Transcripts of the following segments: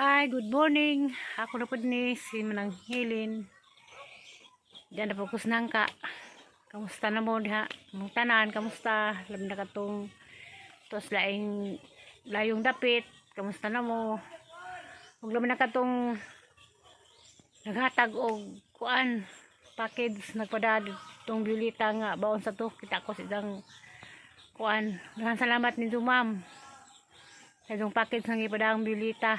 Hi, good morning. Ako na po ni si Manang Hilin. Diyan na po ko sa nangka. Kamusta na mo diha? Mong tanan, kamusta? Labi na katong tos laing layong dapit. Kamusta na mo? Ug labi na katong naghatag og kuan package, nagpada tong Violeta nga baon sa to kita ko sa isang kuan. Daghang salamat ninyo, ma'am, sa itong package nga gipadang Violeta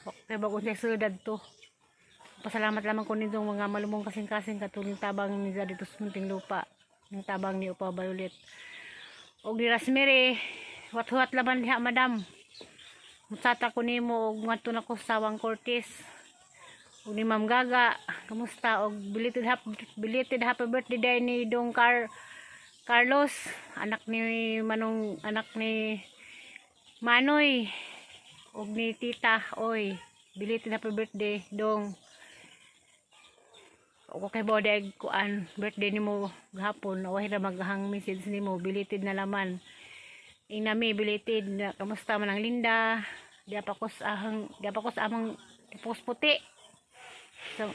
kay bago siya sudad to. Pasalamat lamang ko nitong mga malumong kasing-kasing katulong tabang ni dito sa Munting Lupa ng tabang ni Upa Violet og ni Rasmere. Wat-huwat laban diha, madam. Mutsata ko nimo og ngadto na ko sa Sawang Cortez ug ni Ma'am Gaga. Kamusta? Og belated happy birthday day ni Dong Carlos, anak ni Manong, anak ni Manoy ug ni Tita Oy. Belated happy birthday, Dong. Ako kay Bodeg kuan birthday nimo gahapon, wahi ra maghang message nimo. Belated na laman ing nami belated na. Kamusta man ang Linda? Di pa ko sa amang, di pa ko sa puti. So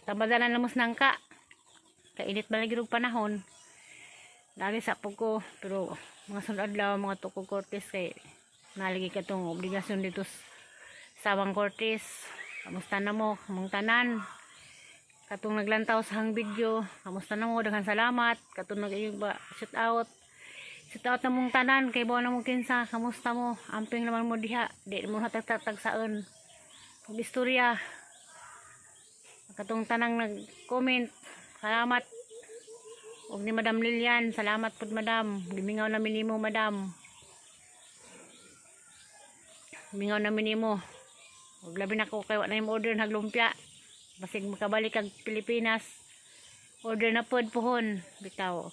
tambadanan na mo sa nangka, kainit man lagi og panahon. Dali sa po ko, pero mga sunod adlaw mga tukog Cortez kay nalagi katong obligasyon dito sa Sawang Cortez. Kamusta na mo mong tanan? Katong naglantaw sa hang video, kamusta na mo? Daghan salamat. Katong nag ba shout out, shout out na mong tanan kay bawa na mong kinsa. Kamusta mo? Amping naman mo diha, di mo hatag-tagsaon ug istorya. Katong tanang nag-comment, salamat. Ug ni Madam Lilian, salamat pud, madam. Gimingaw namin nimo, madam. Mingaw namin nimo. Ug labi na ko kay wa na yung order naglumpia. Basig makabalik kag Pilipinas. Order na pod pohon bitaw.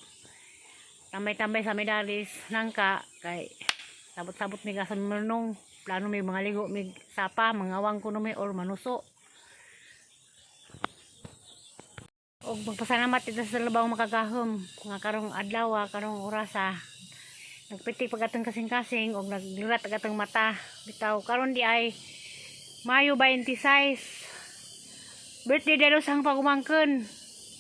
Tambay-tambay sa Medalis nangka kay sabot-sabot mi sa manong plano, may mga ligo may sapa, mangawang kuno may or manuso. Og magpasalamat ito sa labaw makagahom nga karong adlaw, karong orasa nagpitik pag atong kasing-kasing og naglirat ag atong mata bitaw. Karon di ay Mayo 26, birthday dero sang pagumangkon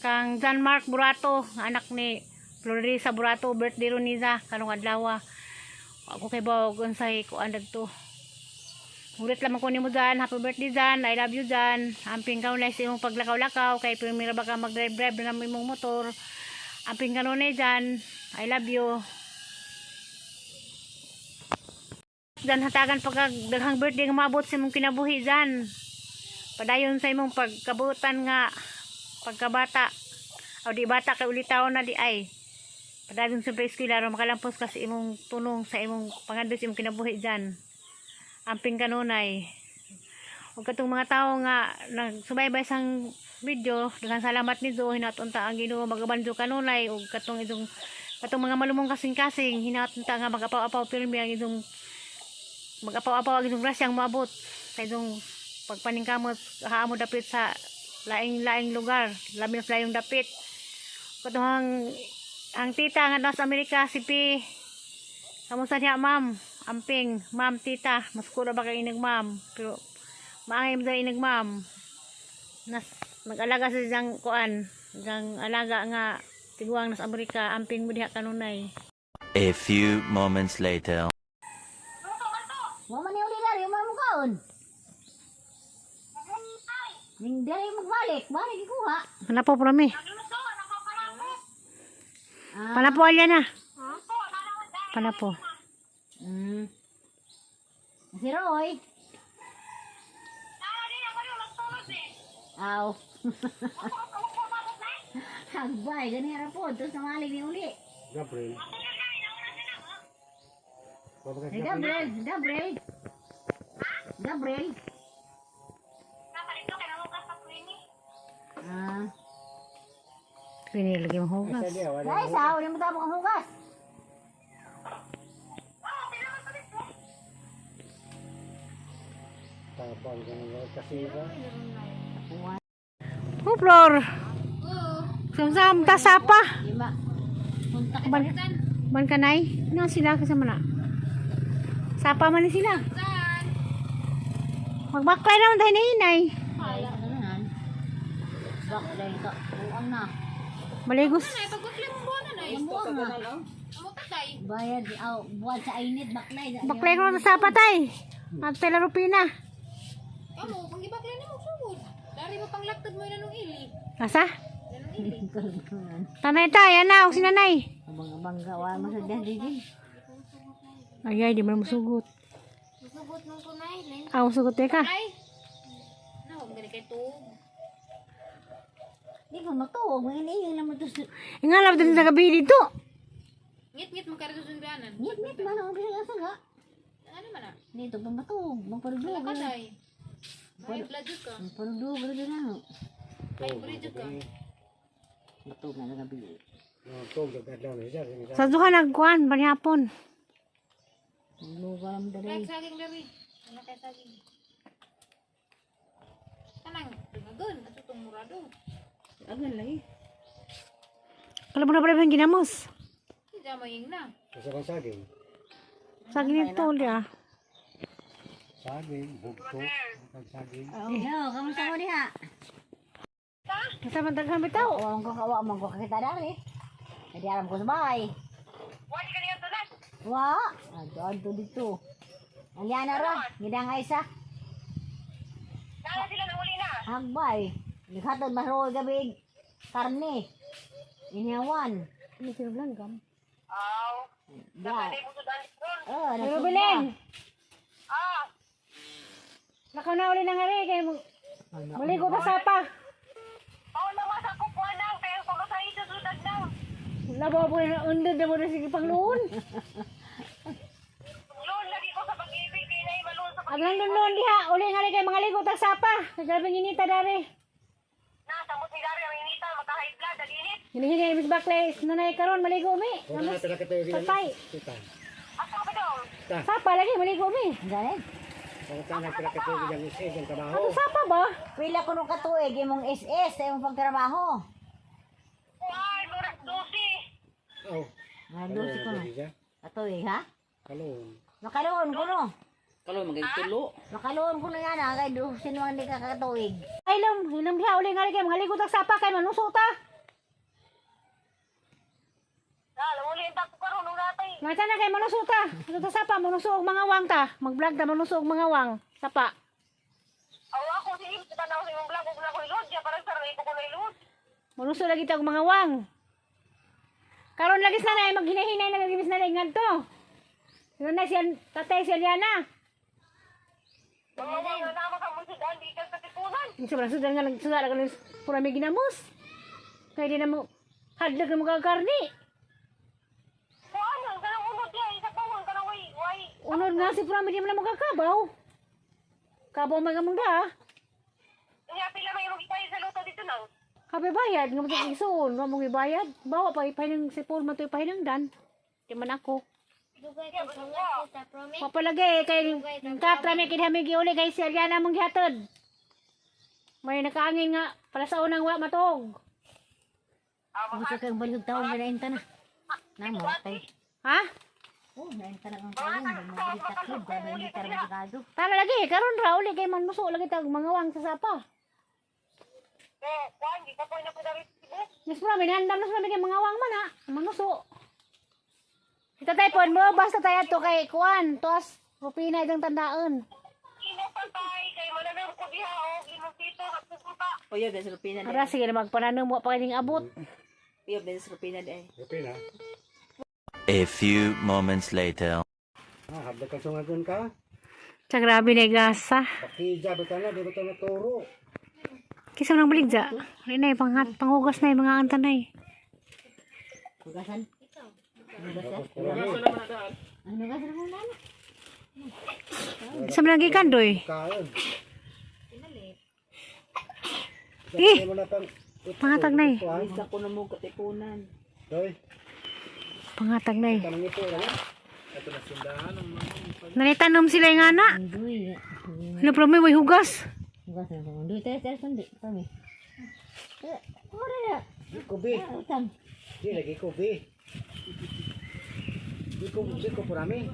kang John Mark Burato nga anak ni Florisa Burato. Birthday ron niya karong adlaw. Ako kay bawag unsay kuan dadto. Ulit lamang ko nimo, Jan. Happy birthday, Jan. I love you, Jan. Amping ka sa imong paglakaw-lakaw kay primera ba ka mag-drive-drive na imong motor. Amping kanunay, Jan. I love you. Jan, hatagan pagka daghang birthday nga maabot sa imong kinabuhi, Jan. Padayon sa imong pagkabutan nga pagkabata. O di bata kay ulitaw na di ay. Padayon sa eskwela aron makalampos ka sa imong tunong, sa imong pangandoy sa imong kinabuhi, Jan. Amping kanunay. Ug katong mga tawo nga nagsubaybay sang video, daghang salamat nizo. Hinaot unta ang Ginoo magabanjo kanunay ug katong itong katong mga malumong kasing-kasing, hinaot unta nga magapaw-apaw pirmi ang itong magapaw-apaw ang itong grasyang moabot sa itong pagpaningkamot haamo dapit sa laing-laing lugar, labi na sa layong dapit. Katong ang tita nga nasa Amerika, si P. Kamusta niya, ma'am? Amping, ma'am, tita. Mas kura ba kay inig, ma'am? Pero maangay mo inig, ma'am. Nas nag-alaga sa diyang kuan, diyang alaga nga tiguang nas Amerika. Amping mo diha kanunay. A few moments later. Mo man ni uli dari mo mo kaon. Ning dari magbalik, balik ikuha. Panapo po rami. Ah. Panapo alya na. Panapo. Si Roy. Aw. Hagbay, gani ra po. Tapos namalig ni uli. Gabriel. Si Gabriel, Gabriel. Gabriel. Ah. Kini lagi mahugas. Dahil sa, wala mo tapok ang hugas. Tapang ka na kasi ba? Oh, Flor. Samsam ta sapa. Lima. Punta ka Ban, ban kanay? Na sila kasama na. Sapa man ni sila. Magbaklay naman tayo hinay. Ay, ano na. Baklay ka. Buang na. Maligos. Ang buang na. Bayad, aw, buwan sa init, baklay. Baklay ko na sa patay. At tela Rupina. Kamu, kung gibaklay na mo sugod. Dari mo panglaktad mo na nung ili. Asa? Tanay ta, yan na, og sinanay. Abang-abang gawa mo sa dyan, Ay, ay, di mo na musugot. Sugot nung kunay. Ah, musugot eh ka. Ay! Na, huwag gani kay tuog. Di ko matuog, mga iniing naman to. Nga, labad din sa gabi dito. Ngit-ngit man karito sundanan. Ngit-ngit man, ang bisa asa nga. Ano man ah? Dito pa matuog, magparugdog. Kaday. Ay, blood ka. Magparugdog, rin na. Ay, bridge ka. Matuog na gabi. Tog, adlaw na siya. Sa duha nagkuan, banihapon. Lugar ang Like dali. saging dari. Ano kay saging? Kanang dungagon ato tong murado. Agan lagi. Kala mo na pala yung ginamos. Hindi maying na. Sa kang saging. Sa ginito, ulit ah. Saging, bugto, ang saging. Yo, kamusta mo diha? Basta man daghan bitaw. Wa man ko kawa man ko kakita dari. Jadi alam ko sa bahay. Wa di ka niya tulas? Wa, adto adto dito. Aliana ra, ngidang ay isa. Nala sila nang uli na. Hagbay. Naghatod masroy gabi karne. Inihawan. Ano sino langgam? Aw. Oh, Pero bileng. Ah. Nakaw na uli na nga rin kay muli ko pa sapa. Labo po na undod na mo na sige pangluon. Ang nandun noon diha, uli nga rin kay mga ligo tag sapa. Kagabi inita dari. Hinihingi Miss Baklay, nanay karon maligo mi. Wala na pala kita yung Patay. Kita. Sapa lagi maligo mi. Ganit. Wala na pala kita yung isa yung trabaho. Ato sapa ba? Pila ko nung katuig imong SS sa imong pagtrabaho. Oh. Mga 12 ko na. Katuig ha? Kalon. Makaloon ko no. Kalo magay tulo. Makaloon ko na yan ha, kay dusin man di ka katuig. Ay lam, ilam diha uli nga rin kay mga ligo tag sapa kay manuso ta. Nga na kay manuso ta. Ato ta sapa manuso og mga wang ta. Mag-vlog ta manuso og mga wang sapa. Manuso lagi ta og mga wang. Karon lagi sa nanay maghinahinay na lagi sa nanay ngadto. Nanay siya tatay siya Liana. Yung sobrang sudan nga nagsuda ka ng pura may ginamos. Kaya di na mo hadlok na mo kakarni. Unod nga si Pura, di mo na makakabaw. Kabaw man nga mong da. Kape bayad, nga mo isuon, nga mong ibayad. Bawa pa ipahinang si Paul man to ipahinangdan. Di man ako. Papalagay kay katra may kinhamig uli kay si Ariana mong gihatod. May nakaangin nga para sa unang wa matuog. Gusto kang balihog taon nga nainta na. Na mo kay. Ha? Oh, nainta na kang taon, mga takid, dami ni kargado. Tala lagi karon ra uli kay manuso lagi tag mga wang sa sapa. Yes, bro, may handam na sa kay mga wang man ha. Manuso. Itatay po mo basta tayo to kay kuan, tuas Rupina itong tandaan. Uyo ben sa Rupina Ara sige na magpananom wa pa kining abot. Uyo ben sa Rupina day. Okay na. A few moments later. Ah, hadlok ka sungagon ka. Sa grabe na gasa. Pakija ba na, di ba na turo. Kisa nang baligja. Ano na panghat panghugas na yung mga antanay. Hugasan. Hugasan. Ano hugasan mo na? Sa mga gikan doy. Kaon. Eh, Mo na pang pangatag na eh. Isa ko na mo katipunan. Doy, Pangatag na eh. tanong ito lang. Nanitanom sila yung ana. Duy. Ano pero may hugas. Hugasan ko. Duy, tere tere sundi. Kami. Eh, ora na. Di ko bi. Utang. Di lagi ko bi. Di ko purami.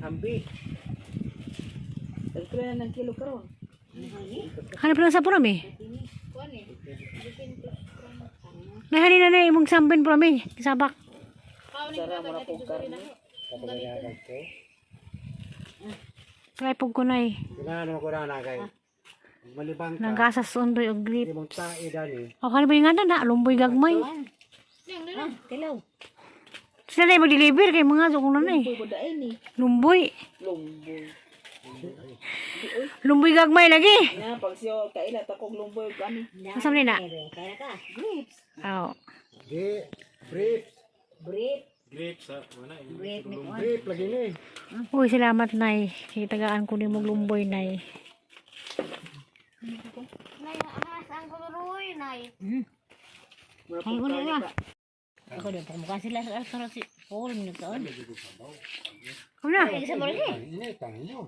Ambi. Tagpila na ng kilo karon. Hanap lang sa purami. Nahani na na imong sambin purami. Sabak. Sara mo na pong karne. Kapag ko. Kay pug ko nay. Ginano ko na kay. Malibang ka. Nanggasas undoy og grip. Di mong tae dani. O kani ba yung nga na lumboy gagmay. Ah, tilaw. Sila na mag-deliver kay mga so kung nanay. Lumboy ko daay ni. Lumboy. Lumboy. Lumboy gagmay lagi. Na pag siyo kaila takog lumboy kami. Asa man na? Kaya ka. Grapes. Aw. Di. Brief. Grape. Grapes, ah. Wala. Grape ni kuan. Brief lagi ni. Uy, salamat nay. Kitagaan ko nimo lumboy nay. Nay, ahas ang kuluroy, nay. Ay, wala na. Ako din, pagmukha sila sa sa si Paul nagkaon. Ano na? Sa Borge. Ini tanyo.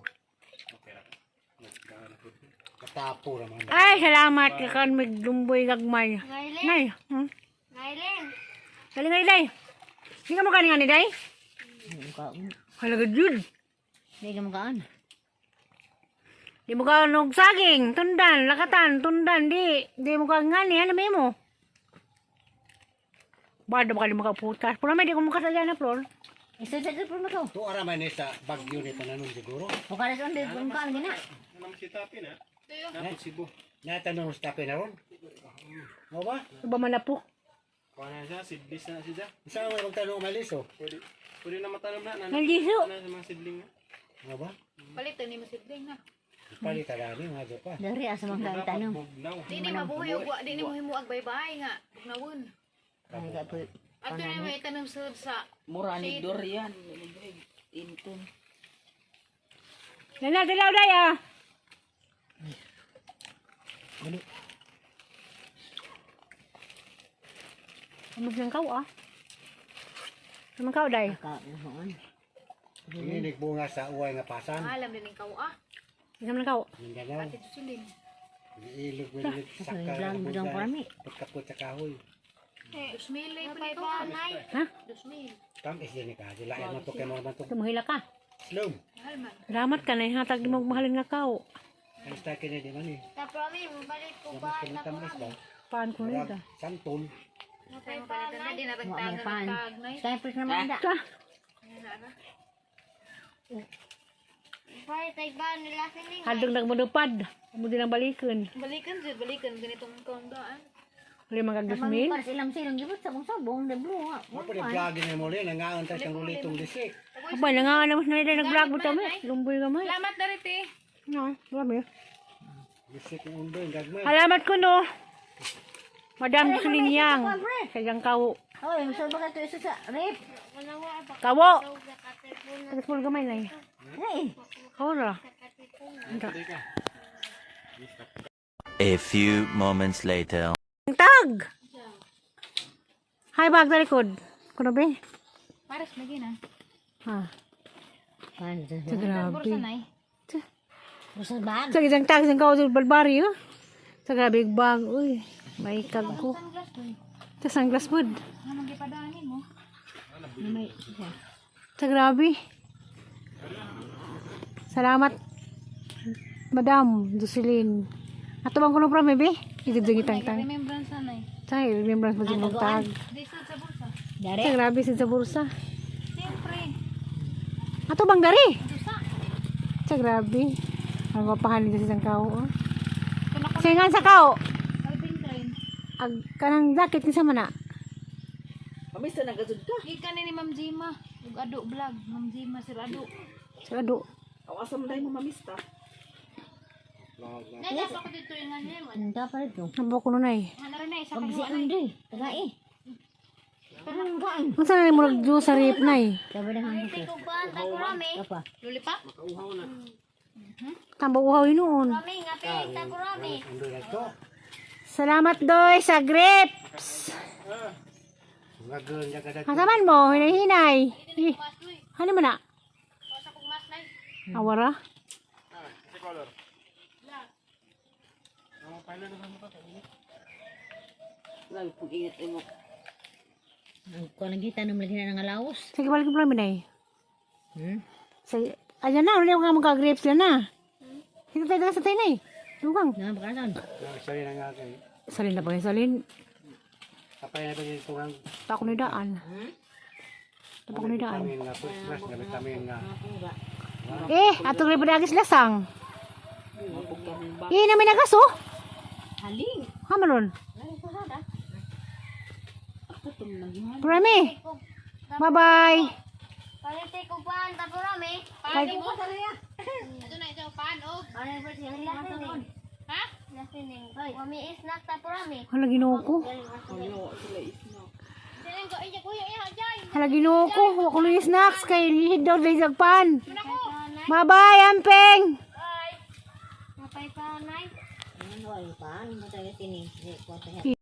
Katapo naman. Ay, salamat kakan mig lumboy gagmay. Ngaylin, Nay. Ngaylin. Dali ngay day. Di ka mo kanin nga ni day? Kaon. Halaga jud. Di ka makaon. Di mo ka nog saging, tundan, lakatan, tundan, di. Di mo ka ngani, ano may mo? Bado ba ka di mo ka putas? Pura may di ko makasadya na, Flor. Isa sa po mo to. To ara man ni sa bagyo ni tananon siguro. Mukha na sa undi, mukhaan gina. Ano si Tapin, ah? Napot Cebu. Natanong sa tape na ron. Mo ba? Iba man na po. Kuha na siya, sidlis na siya. Isa may magtanong umalis oh. Pwede, pwede na matanong na. Nanap Naljiso. na sa mga sidling na. Mo ba? Palit ni mo sidling na. Palit ni mga jopa. Dari asa man ka tanong. Bugnaw. Di ni mabuhay og wa, di ni mo himuag bye-bye nga. Bugnawon. Ay ka po. Ato na may itanom sa sa Mura ni durian. Inton. Nana, dilaw day ah. Ano siyang kau ah? Ano kau day? Kaon. Ini nagbunga sa uway nga pasan. alam din ikaw ah. Ano man kau? Mindanao. Ate Jocelyn. Ilog ilog saka. Lang bilang parami. Pagkapot sa kahoy. 2,000 pa nito. Ha? 2,000. Tam is din ka. Sila ay matok kay mga matok. Tumuhila ka. Slum. Mahal man. Salamat ka na hatag mo mahalin nga kau. Ang stake ni di man eh. Tayo Tamis ba? Paan ko nito? Santol. mapalitan na din Wa may natagtangan pan. ng tag nay. Skype naman da. Ta. Hadong nagmudupad. Amo din ang balikan. Balikan jud, balikan ganitong kaundaan. Wala mga gasmin. Para silang silang gibot sabong sabong de blue. Mo pa vlog ni mo rin nangaon ta kang ulitong disik. Aba, nangangalan mo na nila nag-vlog mo tama. Lumboy gamay. Salamat na rin, te. No, marami. Disik ng undo gagmay. Alamat ko no. Madam Jocelyn Yang. Kayang kawo. Oy, so baka to isa sa rape. Kawo! Tapos mo gamay na eh. Hey. Kawo ra. A few moments later. Ang tag! Hi, bag sa likod. Kuno be? Pares lagi na. Ha. Pan. Sa grabe. Nay. Sa bag. Sa isang tag, isang kawo sa balbari, oh. Sa grabe bag. Uy, may kag ko. Sa sunglass pod. Ano gipadaanin mo? May Sa grabe. Salamat, Madam Jocelyn. Ato bang kuno prame be? Idudungi tang tang. Remembrance na nay. Sa remembrance mo din tag. Di sa bulsa. Dari. Sa grabe sa bursa. Siyempre. Ato bang dari? Dusa. Sa grabe. Ang mapahan nila sa isang kao. Oh. Sa nga sa kao. Alvin Klein. Ag kanang jacket ni sama na. Mamista na gazud ka. Gikan ni Ma'am Jima. Ug Ado vlog. Ma'am Jima sir Ado. Sa ado. Aw asa man dai mo mamista. Nay, dapat ko dito yung ano mo. Ang dapat ito. Nabo ko nun ay. Ano rin na isa Pag kayo. si Andre, tagai. Anong kaan? Ang sana mo nagduo sa rip na eh. Sabi na hanggang ko. Apa? Lulipap? Tambo uhaw yun noon. Undo na to. Salamat doy sa grapes. Ngagon ja kada. Kasaman mo, hinay-hinay. Eh, ano man na? Awara? Lagi pug init mo. Ang kuan lagi tanom lagi na nga laos. Sige, balik mo namin ay. Hmm? Sige, ayan na, wala nga mga grapes na na. Hindi tayo sa tayo na eh. Dugang. Na bakasan. Sorry na nga kay. Salin na ba yung salin? Kapay na ba yung tungang Tako ni daan. Tapak ni daan. kami nga first class, gamit kami nga. Eh, atong rin padagis lasang. Eh, namin nagas oh. Haling. Hamalon. Prami. Bye-bye. Palite ko pa ang tapurami. Paano mo? Ito na ito, paano? Ha? Wami is nak tapurami. Hala, Ginoo ko. Diyan ko, iya kuya, iya, jay. Hala, Ginoo ko. Wa ko luy snacks kay lihid daw lay sagpan. Bye-bye, Ampeng. Napay pa nay. Ano ay pa? Ano ba tayo tini? Ko tayo.